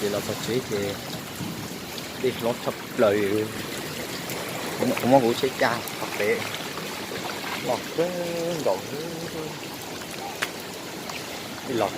Ces los txog tsev ces dej hlob tshaj plaws. Kuv muab kuv tsheb cab txog pem, los kawg nkaus li los.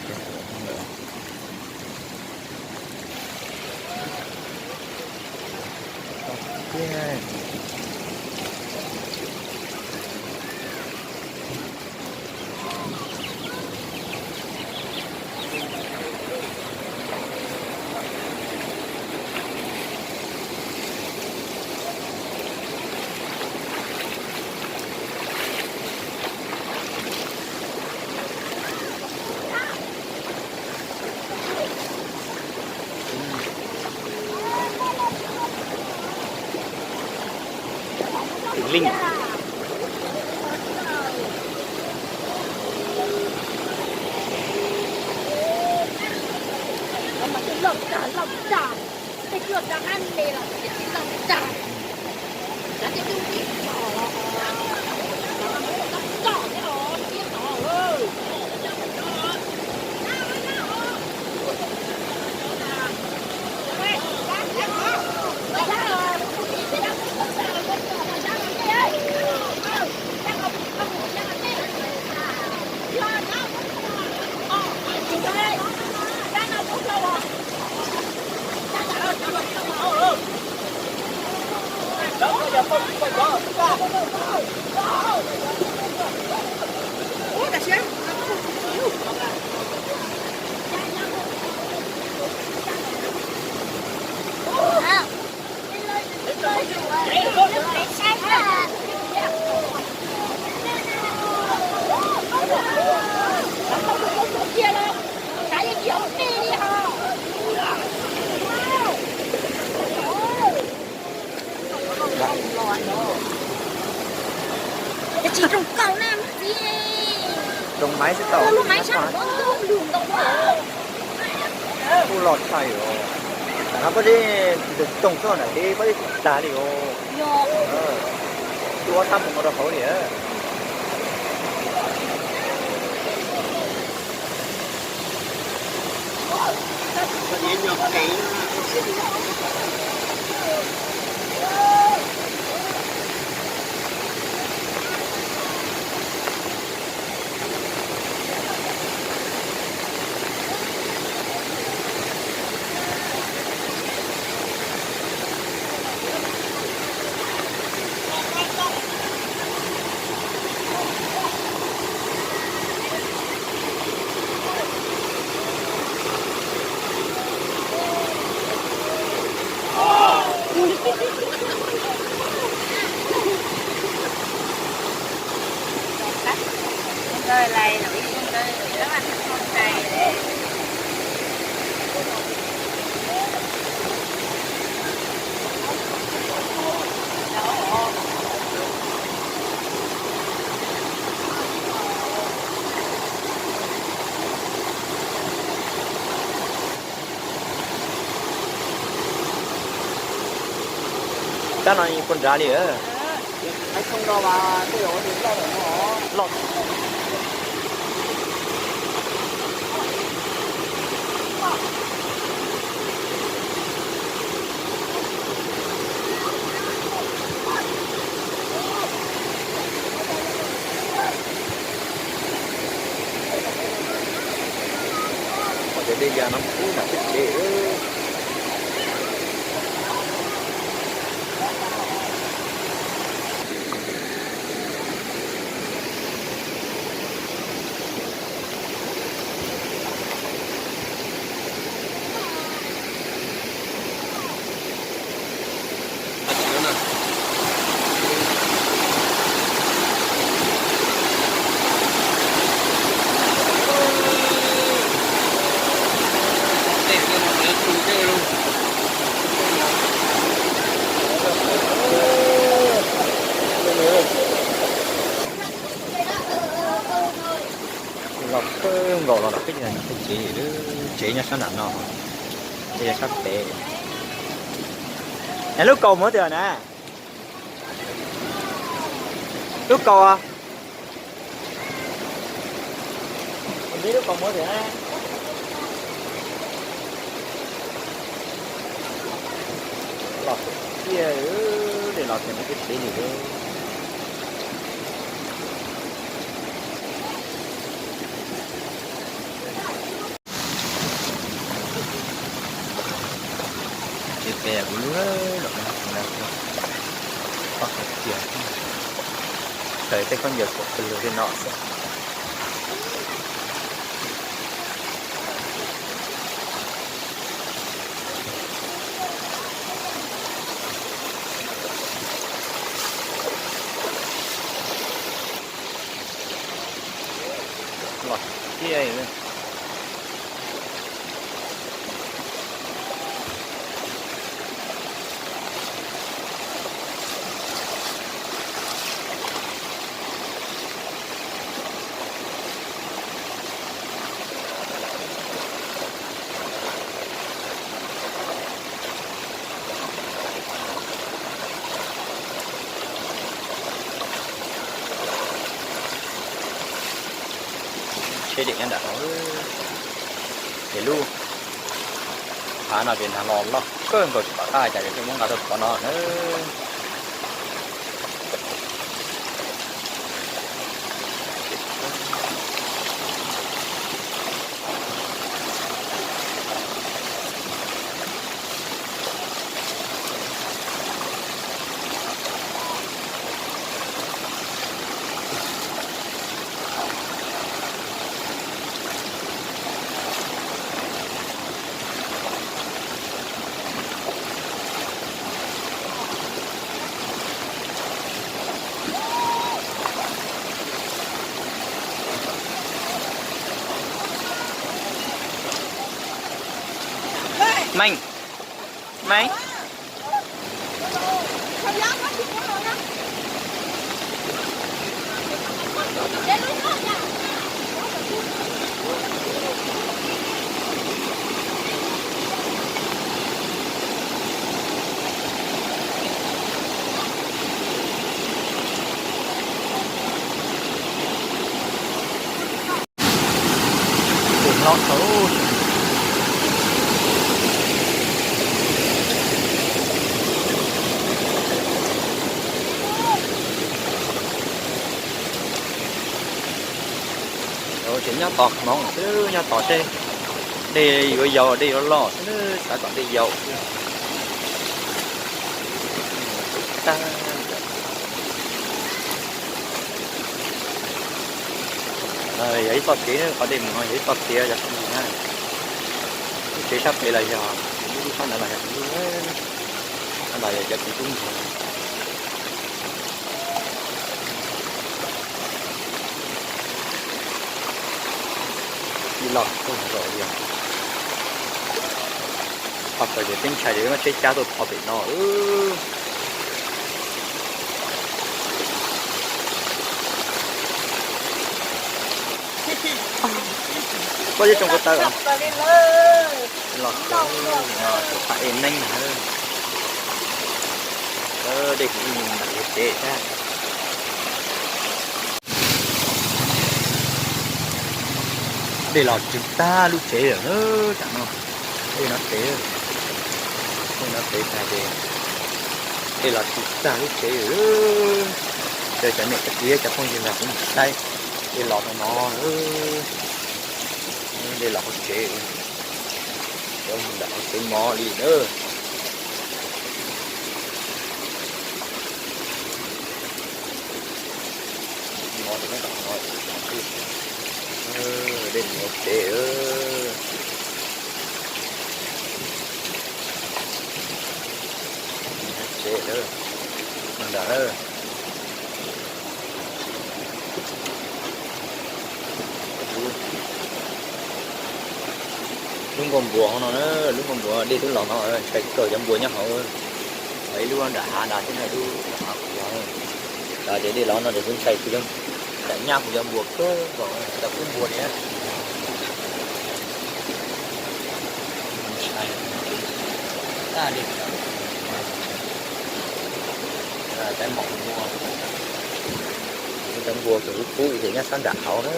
Ces tsis roog kaus na txiv. Roog maiv xwb tau, lub maiv sab lug ntau. Kuj loj tshaj os. Tam no pob zeb ntws toog txog nram deb pob zeb tag li os. Tuaj ob sab mus rau hauv li. Tab no puas nrad li? Loj. Cov dej ya no kub mas tib tsev. Los kawg nkaus los peb tsev, tsev nyob sab nram no, tsev sab pem. Lub kaus muab twg na? Lub kaus, lub kaus muab twg na? Los tiag, dej los tiag nws twb teb li. Ces pem kuv lub los no, pob kov tiag, raws tej khaub ncaws pom pes lug tej no xwb. Los tiag. Tsheb dej nyob nram no, ces lub hav no ces nag los loj kawg nkaus tsis pom qab cas ces thiaj muab nqa tuaj rau qhov no na. Meej, Meej. Ces nyob tos hmoov xwb, nyob tos seb dej yuav yau dej yuav loj xwb, xav kom dej yau xwb. Tag. Yog ib txoj kev, qhov dej mus no yog ib txoj kev cov phooj ywg na. Lub tsev sab pem los yog kuv lub, lub sab ntawd los yog kuv lub, sab ntawd yog cov kwv tub ntxhais. Ib los kawg nkaus li os. Qhov txawm ces peb ntshai ces peb muab tsheb cab tuaj pov pem no. Pob zeb tsoo ko taw os. Los no tus phaj ej neeb na. Dej kuv ib mus nram lub tsev thiab. Dej los tsoo tag lub tsev lawm na, tam no. Dej no teb, dej no teb tag ces dej los tsoo tag lub tsev lawm. Ces cov niam cov txiv cov phooj ywg nrog kuv mus saib dej los rau no, dej los hauv tsev, cov mus nram hauv tsev mov li na. Dej mus hauv tsev. Tsev lawm, no nram lawm. Lub nkauj npua hauv no na, lub nkauj npua dej twb los no, ntshai kawg cov npua nyob hauv. Ib lub nram hav nrad thiab no, ib lub nram hav kuv yog. Ces dej los no ces kuv ntshai kuv cov, tam nyab kuv cov npua kawg nkaus, cov kub npua li. Ntshai tag li. Tab mom npua, cov npua kawg kub kub ces nyob sab nram hauv na.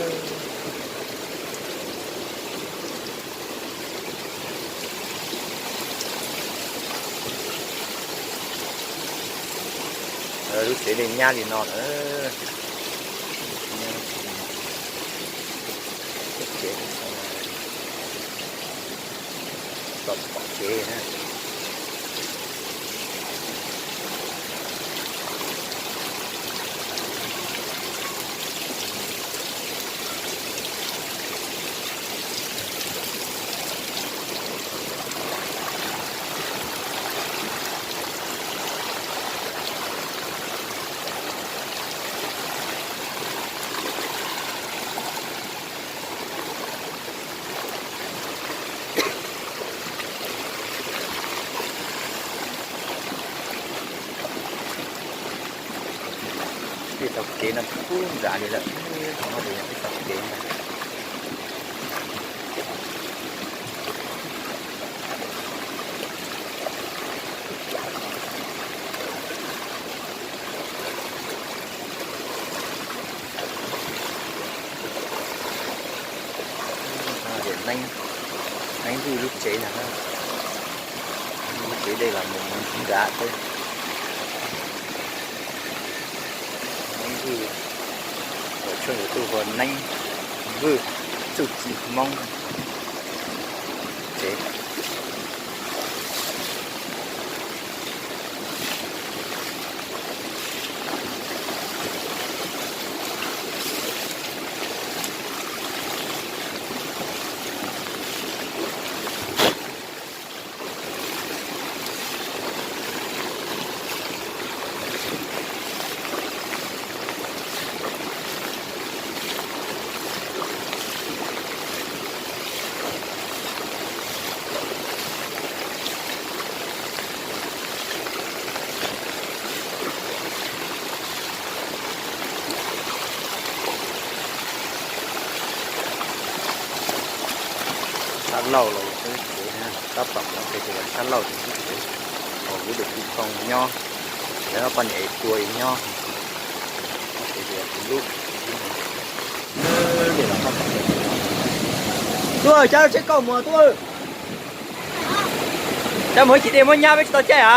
Lub tsev dej nyab li no lawm. Tom tsev na. Tej tog kev no kub nram li lawm, qhov no ces yog tej tog kev ntag. Neeb, neeb vwj lub tsev ntag na. Lub tsev dej los mus nram teb. Neeb vwj, ua tshoj YouTube hu ua Neeb Vwj Txuj Ci Hmoob tsev. Sab laug los xwb, tab tom mus ua ke ces sab laug xwb, haus lub dej tib too nyob, lawv poj niam tua nyob. Tub, cab tsheb kauj mus tub. Cab mus ib chim dej muab nyab peb tsis tau caij a.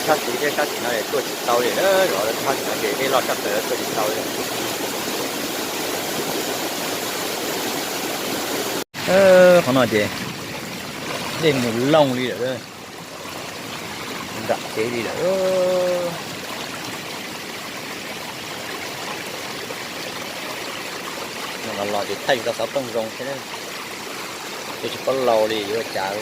Sab tid thiab sab tim no es tuaj tsis tau li na, zov sab tim no ces dej loj tshaj plaws tuaj tsis tau li. Qhov no ces dej mus looj li lawm, nram tsev li lawm. Los los ces thaij tsis tau xov tooj zoo thiab, ces tsis paub laus li yuav ua cas.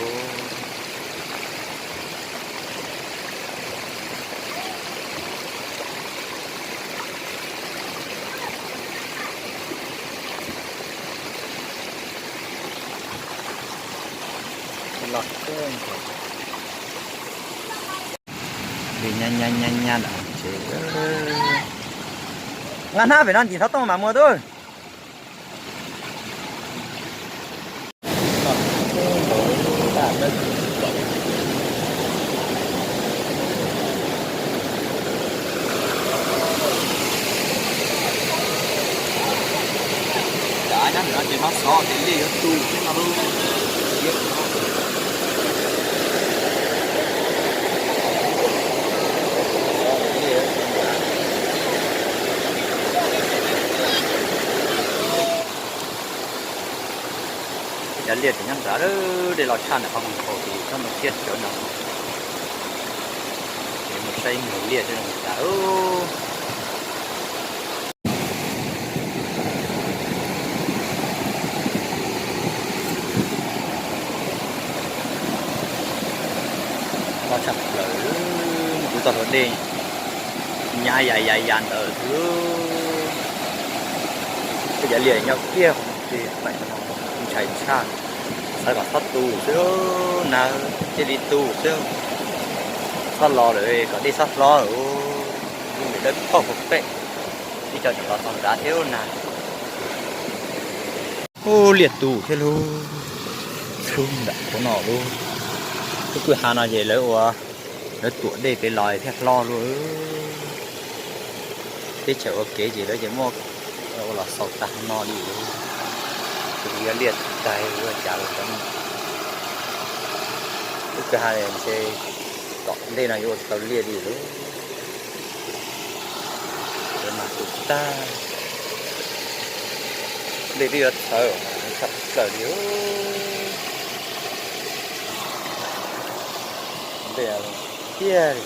Nqa hnab pem no ntsis xov tooj mam mus tub. Cov nyob ntawm no ces hmab xov ces liaj yuav tu xwb no lauj. Cov liaj tseem nyob nrad, dej loj tshaj ntawm qhov Moos Khaus ces txhob mus siab tsawv no. Ces mus saib ib mus liaj seb zoo li cas. Loj tshaj plaws, mus kuv txog hauv dej, nyab ya ya ya ntawd xwb. Tej cov liaj nyob kiag qhov no, tej pem no ntshai tshaj. Lawv kom txhob tu xwb na, thiaj li tu xwb. Txhob los lawm kom dej txhob hlob lawm. Lub me dawb paug pem, ib co tseem los txog nrad thiab na. Ub, liaj tu thiab lub, txhub nram qhov no lub. Lub kwj ha no ces lawv ua, lawv tuam dej pem los thiaj hlob lub. Teb chaws ua kev ces lawv ces muab ua los xaus tag no li. Ces yog liaj tag ua cas los tau. Lub kwj ha ntshe tom ntej no yuav ua tsis tau liaj li lawm. Mas tus tag, dej twb yuav txhawv tshaj plaws li. Ntej tiag li.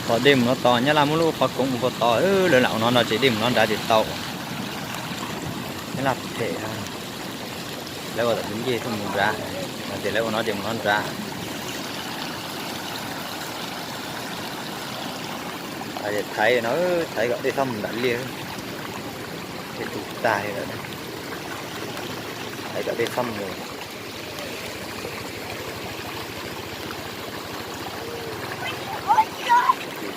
Qhov dej mus no tod, Nyab Laj muab lub qhov koov mus puag tod, lawv lam ua no no ces dej mus no nrad ces tau. Nyab Laj phem, lawv ua tom tus ncej tuaj mus nrad, no ces lawv ua no ces mus no nrad. Thaiv no, thaiv kom dej txhob mus nram liaj, dej tu tag li lawm. Thaiv kom dej txhob mus.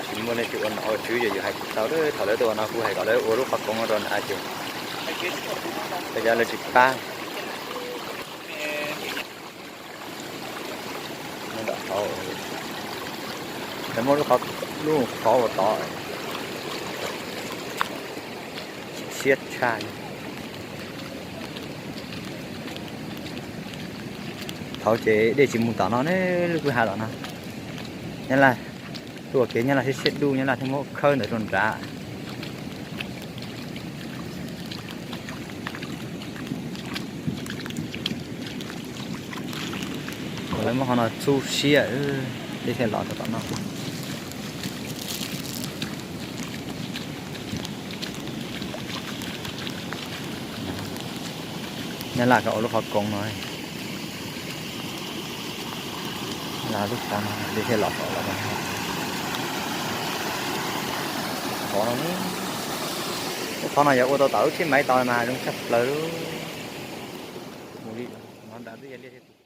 Tsis muaj leej twg ua nom ua tswv ces yus hais tsis tau. Thaum lawv tuaj ua no kuv hais kom lawv ua lub qhov koov rau nrad ces, ua cas lawv tsis pab. Nram hauv, lawv muab lub qhov, lub qhov uas tod, siab tshaj li. Thaum ces dej tsis mus tom no ne, lub kwj ha tom no. Nyab Laj tuaj ua kev, Nyab Laj siab siab dub, Nyab Laj thiaj muab khawb ntawd rau nrad. Lawv muab qhov no txhub siab, dej thiaj los rau tom no. Nyab Laj kom ua lub qhov koov no, lub qhov no dej thiaj los tom no. Qhov no, lub qhov no yog ua tau tom lub tsheb maiv tau mas zoo tshaj plaws li. Mus li no nrad twb yog liaj thiaj tu.